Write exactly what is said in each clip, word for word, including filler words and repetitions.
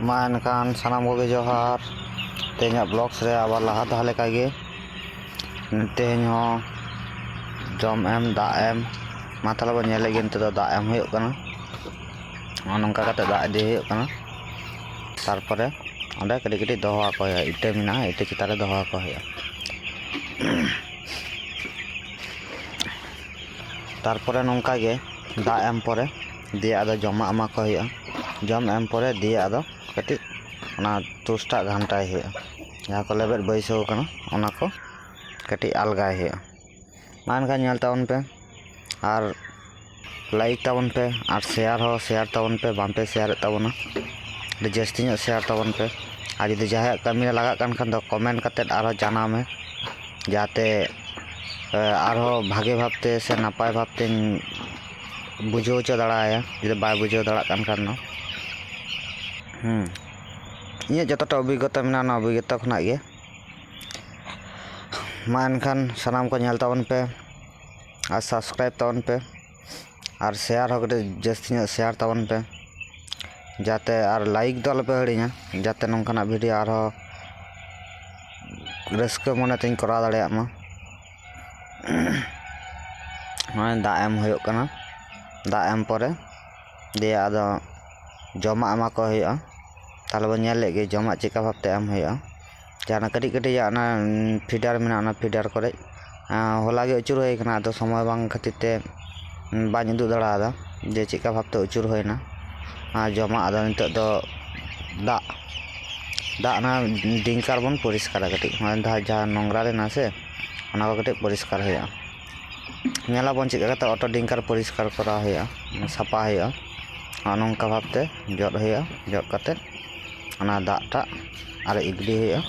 ᱢᱟ ᱮᱱᱠᱷᱟᱱ ᱥᱟᱱᱟᱢ ᱠᱚᱜᱮ ᱡᱚᱦᱟᱨ᱾ ᱛᱮᱦᱮᱧᱟᱜ vlogs ᱨᱮ ᱟᱵᱟᱨ ᱞᱟᱦᱟ ᱫᱷᱟᱣ ᱞᱮᱠᱟᱜᱮ ᱛᱮᱦᱮᱧ ᱦᱚᱸ ᱡᱚᱢ ᱮᱢ, ᱫᱟᱜ ᱮᱢ, ᱢᱟ ᱛᱟᱦᱚᱞᱮ ᱵᱚᱱ ᱧᱮᱞᱮᱫ ᱜᱮ᱾ ᱱᱤᱛᱚᱜ ᱫᱚ ᱫᱟᱜ ᱮᱢ ᱦᱩᱭᱩᱜ ᱠᱟᱱᱟ᱾ ᱱᱚᱜᱼᱚ ᱱᱚᱝᱠᱟ ᱠᱟᱛᱮ ᱫᱟᱜ ᱤᱫᱤ ᱦᱩᱭᱩᱜ ᱠᱟᱱᱟ᱾ ᱛᱟᱨᱯᱚᱨᱮ ᱚᱸᱰᱮ ᱠᱟᱹᱴᱤᱡ ᱠᱟᱹᱴᱤᱡ ᱫᱚᱦᱚ ᱟᱠᱚ ᱦᱩᱭᱩᱜᱼᱟ, ᱤᱴᱟᱹ ᱢᱮᱱᱟᱜᱼᱟ, ᱤᱴᱟᱹ ᱪᱮᱛᱟᱱ ᱨᱮ ᱫᱚᱦᱚ ᱟᱠᱚ ᱦᱩᱭᱩᱜᱼᱟ᱾ ᱛᱟᱨᱯᱚᱨᱮ ᱱᱚᱝᱠᱟ ᱜᱮ ᱫᱟᱜ ᱮᱢ ᱯᱚᱨᱮ ᱫᱤᱭᱮ ᱟᱫᱚ ᱡᱚᱢᱟᱜ ᱮᱢᱟ ᱠᱚ ᱦᱩᱭᱩᱜᱼᱟ᱾ ᱡᱚᱢ ᱮᱢ ᱯᱚᱨᱮ ᱫᱤᱭᱮ ᱟᱫᱚ ᱠᱟᱹᱴᱤᱡ ᱚᱱᱟ ᱛᱩᱥᱴᱟᱜ ᱜᱷᱟᱱᱴᱟᱭ ᱦᱩᱭᱩᱜᱼᱟ᱾ ᱡᱟᱦᱟᱸ ᱠᱚ ᱞᱮᱵᱮᱫ ᱵᱟᱹᱭᱥᱟᱹᱣ ᱠᱟᱱᱟ, ᱚᱱᱟ ᱠᱚ ᱠᱟᱹᱴᱤᱡ ᱟᱞᱜᱟᱭ ᱦᱩᱭᱩᱜᱼᱟ᱾ ᱢᱟ ᱮᱱᱠᱷᱟᱱ ᱧᱮᱞ ᱛᱟᱵᱚᱱ ᱯᱮ, ᱟᱨ like ᱛᱟᱵᱚᱱ ᱯᱮ, ᱟᱨ share ᱦᱚᱸ share ᱛᱟᱵᱚᱱ ᱯᱮ, ᱵᱟᱝ ᱯᱮ ᱥᱮᱭᱟᱨᱮᱫ ᱛᱟᱵᱚᱱᱟ᱾ ᱟᱹᱰᱤ ᱡᱟᱹᱥᱛᱤ ᱧᱚᱜ share ᱛᱟᱵᱚᱱ ᱯᱮ᱾ ᱟᱨ ᱡᱩᱫᱤ ᱡᱟᱦᱟᱸᱭᱟᱜ ᱠᱟᱹᱢᱤ ᱨᱮ ᱞᱟᱜᱟᱜ ᱠᱟᱱ ᱠᱷᱟᱱ ᱫᱚ comment ᱠᱟᱛᱮᱫ ᱟᱨᱦᱚᱸ ᱡᱟᱱᱟᱣ ᱢᱮ, ᱡᱟᱛᱮ ᱮ, ᱟᱨᱦᱚᱸ ᱵᱷᱟᱜᱮ ᱵᱷᱟᱵᱽᱛᱮ ᱥᱮ ᱱᱟᱯᱟᱭ ᱵᱷᱟᱵᱽᱛᱮᱧ ᱵᱩᱡᱷᱟᱹᱣ ᱦᱚᱪᱚ ᱫᱟᱲᱮᱭᱟᱭᱟ, ᱡᱩᱫᱤ ᱵᱟᱭ ᱵᱩᱡᱷᱟᱹᱣ ᱫᱟᱲᱮᱭᱟᱜ ᱠᱟᱱ ᱠᱷᱟᱱ ᱫᱚ᱾ ᱦᱩᱸ, ᱤᱧᱟᱹᱜ ᱡᱚᱛᱚᱴᱟ ᱚᱵᱷᱤᱜᱽᱜᱚᱛᱟ ᱢᱮᱱᱟᱜᱼᱟ, ᱚᱱᱟ ᱚᱵᱷᱤᱜᱽᱜᱚᱛᱟ ᱠᱷᱚᱱᱟᱜ ᱜᱮ᱾ ᱢᱟ ᱮᱱᱠᱷᱟᱱ ᱥᱟᱱᱟᱢ ᱠᱚ ᱧᱮᱞ ᱛᱟᱵᱚᱱ ᱯᱮ ᱟᱨ subscribe ᱛᱟᱵᱚᱱ ᱯᱮ᱾ ᱟᱨ share ᱦᱚᱸ ᱠᱟᱹᱴᱤᱡ ᱡᱟᱹᱥᱛᱤ ᱧᱚᱜ share ᱛᱟᱵᱚᱱ ᱯᱮ, ᱡᱟᱛᱮ, ᱟᱨ like ᱫᱚ ᱟᱞᱚᱯᱮ ᱦᱤᱲᱤᱧᱟ, ᱡᱟᱛᱮ ᱱᱚᱝᱠᱟᱱᱟᱜ video ᱟᱨᱦᱚᱸ ᱨᱟᱹᱥᱠᱟᱹ ᱢᱚᱱᱮ ᱛᱤᱧ ᱠᱚᱨᱟᱣ ᱫᱟᱲᱮᱭᱟᱜ ᱢᱟ᱾ ᱱᱚᱜᱼᱚᱭ ᱫᱟᱜ ᱮᱢ ᱦᱩᱭᱩᱜ ᱠᱟᱱᱟ᱾ ᱫᱟᱜ ᱮᱢ ᱯᱚᱨᱮ ᱫᱤᱭᱮ ᱟᱫᱚ ᱡᱚᱢᱟᱜ ᱮᱢᱟ ᱠᱚ ᱦᱩᱭᱩᱜᱼᱟ᱾ ᱛᱟᱦᱚᱞᱮ ᱵᱚᱱ ᱧᱮᱞ ᱞᱮᱫ ᱜᱮ ᱡᱚᱢᱟᱜ ᱪᱮᱫᱠᱟ ᱵᱷᱟᱵᱽᱛᱮ ᱮᱢ ᱦᱩᱭᱩᱜᱼᱟ᱾ ᱡᱟᱦᱟᱸ ᱚᱱᱟ ᱠᱟᱹᱴᱤᱡ ᱠᱟᱹᱴᱤᱡ ᱚᱱᱟ feeder ᱢᱮᱱᱟᱜᱼᱟ, ᱚᱱᱟ feeder ᱠᱚᱨᱮ, ᱟᱸ, ᱦᱚᱞᱟ ᱜᱮ ᱟᱹᱪᱩᱨ ᱦᱩᱭ ᱠᱟᱱᱟ, ᱟᱫᱚ ᱥᱚᱢᱚᱭ ᱵᱟᱝ ᱠᱷᱟᱹᱛᱤᱨ ᱛᱮ, ᱩᱸ, ᱵᱟᱹᱧ ᱩᱫᱩᱜ ᱫᱟᱲᱮᱭᱟᱫᱟ ᱡᱮ ᱪᱮᱫᱠᱟ ᱵᱷᱟᱵᱽᱛᱮ ᱟᱹᱪᱩᱨ ᱦᱩᱭᱱᱟ᱾ ᱟᱨ ᱡᱚᱢᱟᱜ ᱟᱫᱚ ᱱᱤᱛᱚᱜ ᱫᱚ ᱫᱟᱜ, ᱫᱟᱜ ᱚᱱᱟ ᱰᱤᱝᱠᱟᱨ ᱵᱚᱱ ᱯᱚᱨᱤᱥᱠᱟᱨᱟ ᱠᱟᱹᱴᱤᱡ, ᱚᱱᱟ ᱡᱟᱦᱟᱸ, ᱡᱟᱦᱟᱸ ᱱᱚᱝᱨᱟ ᱞᱮᱱᱟ ᱥᱮ, ᱚᱱᱟ ᱠᱚ ᱠᱟᱹᱴᱤᱡ ᱯᱚᱨᱤᱥᱠᱟᱨ ᱦᱩᱭᱩᱜᱼᱟ᱾ ᱧᱮᱞᱟᱵᱚᱱ ᱪᱮᱫ ᱞᱮᱠᱟ ᱠᱟᱛᱮ auto ᱰᱤᱝᱠᱟᱨ ᱯᱚᱨᱤᱥᱠᱟᱨ ᱠᱚᱨᱟᱣ ᱦᱩᱭᱩᱜᱼᱟ, ᱥᱟᱯᱷᱟ ᱦᱩᱭᱩᱜᱼᱟ᱾ ᱱᱚᱜᱼᱚ ᱱᱚᱝᱠᱟ ᱵᱷᱟᱵᱽᱛᱮ ᱡᱚᱫ ᱦᱩᱭᱩᱜᱼᱟ᱾ ᱡᱚᱫ ᱠᱟᱛᱮ ᱚᱱᱟ ᱫᱟᱜ ᱴᱟᱜ ᱟᱨᱮᱡ ᱜᱤᱰᱤ ᱦᱩᱭᱩᱜᱼᱟ᱾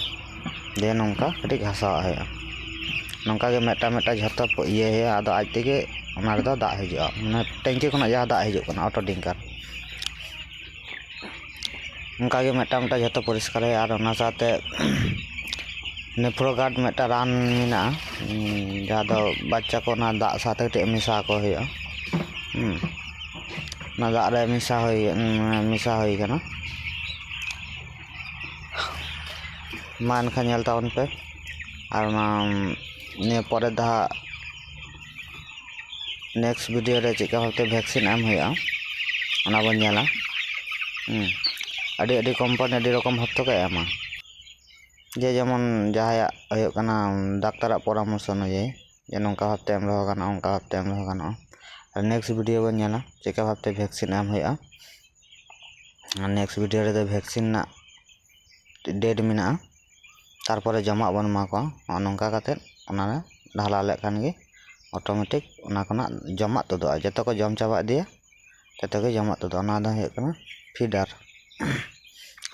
ᱫᱤᱭᱮ ᱱᱚᱝᱠᱟ ᱠᱟᱹᱴᱤᱡ ᱜᱷᱟᱥᱟᱣᱟᱜ ᱦᱩᱭᱩᱜᱼᱟ᱾ ᱱᱚᱝᱠᱟ ᱜᱮ ᱢᱤᱫᱴᱟᱝ ᱢᱤᱫᱴᱟᱝ ᱡᱷᱚᱛᱚ ᱯᱚ-, ᱤᱭᱟᱹ ᱦᱩᱭᱩᱜᱼᱟ, ᱟᱫᱚ ᱟᱡ ᱛᱮᱜᱮ ᱚᱱᱟ ᱨᱮᱫᱚ ᱫᱟᱜ ᱦᱤᱡᱩᱜᱼᱟ, ᱢᱟᱱᱮ ᱴᱮᱝᱠᱤ ᱠᱷᱚᱱᱟᱜ ᱡᱟᱦᱟᱸ ᱫᱟᱜ ᱦᱤᱡᱩᱜ ᱠᱟᱱᱟ auto ᱰᱤᱝᱠᱟᱨ᱾ ᱚᱱᱠᱟ ᱜᱮ ᱢᱤᱫᱴᱟᱝ ᱢᱤᱫᱴᱟᱝ ᱡᱷᱚᱛᱚ ᱯᱚᱨᱤᱥᱠᱟᱨ ᱦᱩᱭᱩᱜᱼᱟ᱾ ᱟᱨ ᱚᱱᱟ ᱥᱟᱶᱛᱮ Nephro Guard ᱢᱤᱫᱴᱟᱝ ᱨᱟᱱ ᱢᱮᱱᱟᱜᱼᱟ, ᱩᱸ, ᱡᱟᱦᱟᱸ ᱫᱚ ᱵᱟᱪᱪᱟ ᱠᱚ ᱚᱱᱟ ᱫᱟᱜ ᱥᱟᱶᱛᱮ ᱠᱟᱹᱴᱤᱡ ᱢᱮᱥᱟ ᱟᱠᱚ ᱦᱩᱭᱩᱜᱼᱟ᱾ ᱦᱩᱸ, ᱚᱱᱟ ᱫᱟᱜ ᱨᱮ ᱢᱮᱥᱟ ᱦᱩᱭ, ᱩᱸ, ᱢᱮᱥᱟ ᱦᱩᱭ ᱠᱟᱱᱟ᱾ ᱢᱟ ᱮᱱᱠᱷᱟᱱ ᱧᱮᱞ ᱛᱟᱵᱚᱱ ᱯᱮ᱾ ᱟᱨ ᱚᱱᱟ ᱱᱤᱭᱟᱹ ᱯᱚᱨᱮ ᱫᱚ ᱦᱟᱸᱜ next video ᱨᱮ ᱪᱮᱫᱠᱟ ᱵᱷᱟᱵᱛᱮ vaccine ᱮᱢ ᱦᱩᱭᱩᱜᱼᱟ, ᱚᱱᱟ ᱵᱚᱱ ᱧᱮᱞᱟ᱾ ᱦᱩᱸ᱾ ᱟᱹᱰᱤ ᱟᱹᱰᱤ company ᱟᱹᱰᱤ ᱨᱚᱠᱚᱢ ᱵᱷᱟᱵ ᱛᱮᱠᱚ ᱮᱢᱟ᱾ ᱡᱮ ᱡᱮᱢᱚᱱ ᱡᱟᱦᱟᱸᱭᱟᱜ ᱦᱩᱭᱩᱜ ᱠᱟᱱᱟ ᱰᱟᱠᱛᱟᱨᱟᱜ ᱯᱚᱨᱟᱢᱚᱨᱥᱚ ᱚᱱᱩᱡᱟᱭᱤ, ᱡᱮ ᱱᱚᱝᱠᱟ ᱵᱷᱟᱵᱛᱮ ᱮᱢ ᱨᱮᱦᱚᱸ ᱜᱟᱱᱚᱜᱼᱟ, ᱚᱱᱠᱟ ᱵᱷᱟᱵᱛᱮ ᱮᱢ ᱨᱮᱦᱚᱸ ᱜᱟᱱᱚᱜᱼᱟ᱾ ᱟᱨ next video ᱵᱚᱱ ᱧᱮᱞᱟ ᱪᱮᱫᱠᱟ ᱵᱷᱟᱵᱛᱮ vaccine ᱮᱢ ᱦᱩᱭᱩᱜᱼᱟ᱾ ᱟᱨ next video ᱨᱮᱫᱚ vaccine ᱨᱮᱱᱟᱜ date ᱢᱮᱱᱟᱜᱼᱟ, ᱛᱟᱨᱯᱚᱨᱮ ᱡᱚᱢᱟᱜ ᱵᱚᱱ ᱮᱢᱟ ᱠᱚᱣᱟ᱾ ᱱᱚᱜᱼᱚ ᱱᱚᱝᱠᱟ ᱠᱟᱛᱮᱫ ᱚᱱᱟᱨᱮ ᱰᱷᱟᱞᱟᱣ ᱞᱮᱠᱷᱟᱱ ᱜᱮ automatic ᱚᱱᱟ ᱠᱷᱚᱱᱟᱜ ᱡᱚᱢᱟᱜ ᱛᱩᱫᱩᱜᱼᱟ᱾ ᱡᱚᱛᱚ ᱠᱚ ᱡᱚᱢ ᱪᱟᱵᱟ ᱤᱫᱤᱭᱟ, ᱡᱚᱛᱚ ᱜᱮ ᱡᱚᱢᱟᱜ ᱛᱩᱫᱩᱜᱼᱟ᱾ ᱚᱱᱟ ᱫᱚ ᱦᱩᱭᱩᱜ ᱠᱟᱱᱟ feeder᱾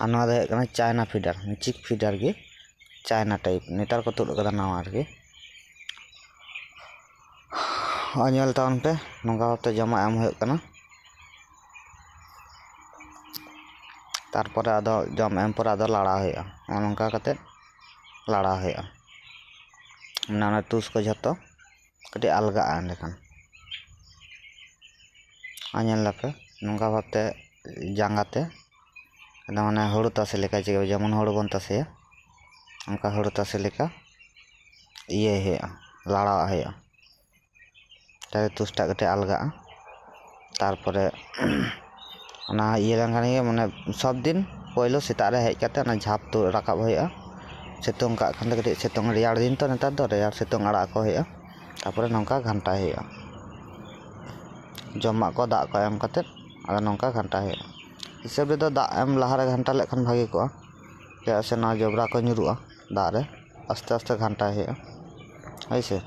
ᱟᱨ ᱱᱚᱣᱟ ᱫᱚ ᱦᱩᱭᱩᱜ ᱠᱟᱱᱟ China feeder, chick feeder ᱜᱮ, China type ᱱᱮᱛᱟᱨ ᱠᱚ ᱛᱩᱫ ᱟᱠᱟᱫᱟ ᱱᱟᱣᱟ ᱟᱨᱠᱤ᱾ ᱦᱚᱸᱜᱼᱚᱭ ᱧᱮᱞ ᱛᱟᱵᱚᱱ ᱯᱮ, ᱱᱚᱝᱠᱟ ᱵᱷᱟᱵᱛᱮ ᱡᱚᱢᱟᱜ ᱮᱢ ᱦᱩᱭᱩᱜ ᱠᱟᱱᱟ᱾ ᱛᱟᱨᱯᱚᱨᱮ ᱟᱫᱚ ᱡᱚᱢ ᱮᱢ ᱯᱚᱨᱮ ᱟᱫᱚ ᱞᱟᱲᱟ ᱦᱩᱭᱩᱜᱼᱟ᱾ ᱱᱚᱜᱼᱚ ᱱᱚᱝᱠᱟ ᱠᱟᱛᱮᱫ ᱞᱟᱲᱟ ᱦᱩᱭᱩᱜᱼᱟ, ᱢᱟᱱᱮ ᱚᱱᱟ ᱛᱩᱥ ᱠᱚ ᱡᱷᱚᱛᱚ ᱠᱟᱹᱴᱤᱡ ᱟᱞᱜᱟᱜᱼᱟ ᱮᱸᱰᱮᱠᱷᱟᱱ᱾ ᱟᱨ ᱧᱮᱞ ᱫᱟᱯᱮ, ᱱᱚᱝᱠᱟ ᱵᱷᱟᱵᱛᱮ ᱡᱟᱸᱜᱟ ᱛᱮ, ᱟᱫᱚ ᱢᱟᱱᱮ ᱦᱩᱲᱩ ᱛᱟᱥᱮ ᱞᱮᱠᱟ, ᱡᱮ ᱡᱮᱢᱚᱱ ᱦᱩᱲᱩ ᱵᱚᱱ ᱛᱟᱥᱮᱭᱟ, ᱚᱱᱠᱟ ᱦᱩᱲᱩ ᱛᱟᱥᱮ ᱞᱮᱠᱟ ᱤᱭᱟᱹᱭ ᱦᱩᱭᱩᱜᱼᱟ, ᱞᱟᱲᱟᱣᱟᱜ ᱦᱩᱭᱩᱜᱼᱟ᱾ ᱛᱟᱦᱞᱮ ᱛᱩᱥᱴᱟᱜ ᱠᱟᱹᱴᱤᱡ ᱟᱞᱜᱟᱜᱼᱟ᱾ ᱛᱟᱨᱯᱚᱨᱮ ᱚᱱᱟ ᱤᱭᱟᱹ ᱞᱮᱱᱠᱷᱟᱱ ᱜᱮ, ᱢᱟᱱᱮ ᱥᱚᱵ ᱫᱤᱱ ᱯᱳᱭᱞᱳ ᱥᱮᱛᱟᱜ ᱨᱮ ᱦᱮᱡ ᱠᱟᱛᱮ ᱚᱱᱟ ᱡᱷᱟᱯ ᱛᱩᱫ ᱨᱟᱠᱟᱵ ᱦᱩᱭᱩᱜᱼᱟ᱾ ᱥᱤᱛᱩᱝ ᱠᱟᱜ ᱠᱷᱟᱱ ᱫᱚ ᱠᱟᱹᱴᱤᱡ ᱥᱤᱛᱩᱝ, ᱨᱮᱭᱟᱲ ᱫᱤᱱ ᱛᱚ ᱱᱮᱛᱟᱨ ᱫᱚ, ᱨᱮᱭᱟᱲ ᱥᱤᱛᱩᱝ ᱟᱲᱟᱜ ᱟᱠᱚ ᱦᱩᱭᱩᱜᱼᱟ᱾ ᱛᱟᱨᱯᱚᱨᱮ ᱱᱚᱝᱠᱟ ᱜᱷᱟᱱᱴᱟᱭ ᱦᱩᱭᱩᱜᱼᱟ, ᱡᱚᱢᱟᱜ ᱠᱚ ᱫᱟᱜ ᱠᱚ ᱮᱢ ᱠᱟᱛᱮ ᱟᱫᱚ ᱱᱚᱝᱠᱟ ᱜᱷᱟᱱᱴᱟᱭ ᱦᱩᱭᱩᱜᱼᱟ᱾ ᱦᱤᱥᱟᱹᱵ ᱨᱮᱫᱚ ᱫᱟᱜ ᱮᱢ ᱞᱟᱦᱟᱨᱮ ᱜᱷᱟᱱᱴᱟ ᱞᱮᱠᱷᱟᱱ ᱵᱷᱟᱜᱮ ᱠᱚᱜᱼᱟ, ᱪᱮᱫᱟᱜ ᱥᱮ ᱱᱚᱣᱟ ᱡᱚᱵᱽᱨᱟ ᱠᱚ ᱧᱩᱨᱩᱜᱼᱟ ᱫᱟᱜ ᱨᱮ᱾ ᱟᱥᱛᱮ ᱟᱥᱛᱮ ᱜᱷᱟᱱᱴᱟᱭ ᱦᱩᱭᱩᱜᱼᱟ, ᱦᱳᱭ ᱥᱮ,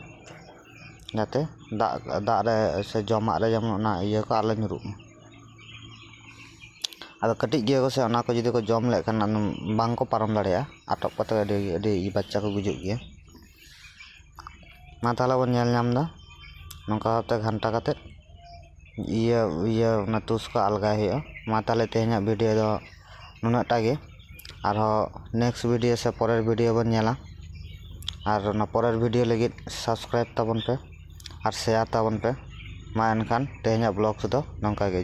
ᱡᱟᱛᱮ ᱫᱟᱜ, ᱫᱟᱜ ᱨᱮ ᱥᱮ ᱡᱚᱢᱟᱜ ᱨᱮ ᱡᱮᱢᱚᱱ ᱚᱱᱟ ᱤᱭᱟᱹ ᱠᱚ ᱟᱞᱚ ᱧᱩᱨᱩᱜ ᱢᱟ᱾ ᱟᱫᱚ ᱠᱟᱹᱴᱤᱡ ᱜᱤᱭᱟᱹ ᱠᱚ ᱥᱮ, ᱚᱱᱟ ᱠᱚ ᱡᱩᱫᱤ ᱠᱚ ᱡᱚᱢ ᱞᱮᱫ ᱠᱷᱟᱱ ᱟᱫᱚ ᱵᱟᱝ ᱠᱚ ᱯᱟᱨᱚᱢ ᱫᱟᱲᱮᱭᱟᱜᱼᱟ, ᱟᱴᱚᱠ ᱠᱟᱛᱮ ᱟᱹᱰᱤ, ᱟᱹᱰᱤ ᱵᱟᱪᱪᱟ ᱠᱚ ᱜᱩᱡᱩᱜ ᱜᱮᱭᱟ᱾ ᱢᱟ ᱛᱟᱦᱚᱞᱮ ᱵᱚᱱ ᱧᱮᱞ ᱧᱟᱢ ᱮᱫᱟ, ᱱᱚᱝᱠᱟ ᱠᱟᱛᱮ ᱜᱷᱟᱱᱴᱟ ᱠᱟᱛᱮ ᱤᱭᱟᱹ, ᱤᱭᱟᱹ ᱚᱱᱟ ᱛᱩᱥ ᱠᱚ ᱟᱞᱜᱟᱭ ᱦᱩᱭᱩᱜᱼᱟ᱾ ᱢᱟ ᱛᱟᱦᱚᱞᱮ ᱛᱮᱦᱮᱧᱟᱜ video ᱫᱚ ᱱᱩᱱᱟᱹᱜ ᱴᱟ ᱜᱮ, ᱟᱨᱦᱚᱸ next video ᱥᱮ ᱯᱚᱨᱮᱨ video ᱵᱚᱱ ᱧᱮᱞᱟ᱾ ᱟᱨ ᱚᱱᱟ ᱯᱚᱨᱮᱨ video ᱞᱟᱹᱜᱤᱫ subscribe ᱛᱟᱵᱚᱱ ᱯᱮ ᱟᱨ share ᱛᱟᱵᱚᱱ ᱯᱮ᱾ ᱢᱟ ᱮᱱᱠᱷᱟᱱ ᱛᱮᱦᱮᱧᱟᱜ vlogs ᱫᱚ ᱱᱚᱝᱠᱟ ᱜᱮ᱾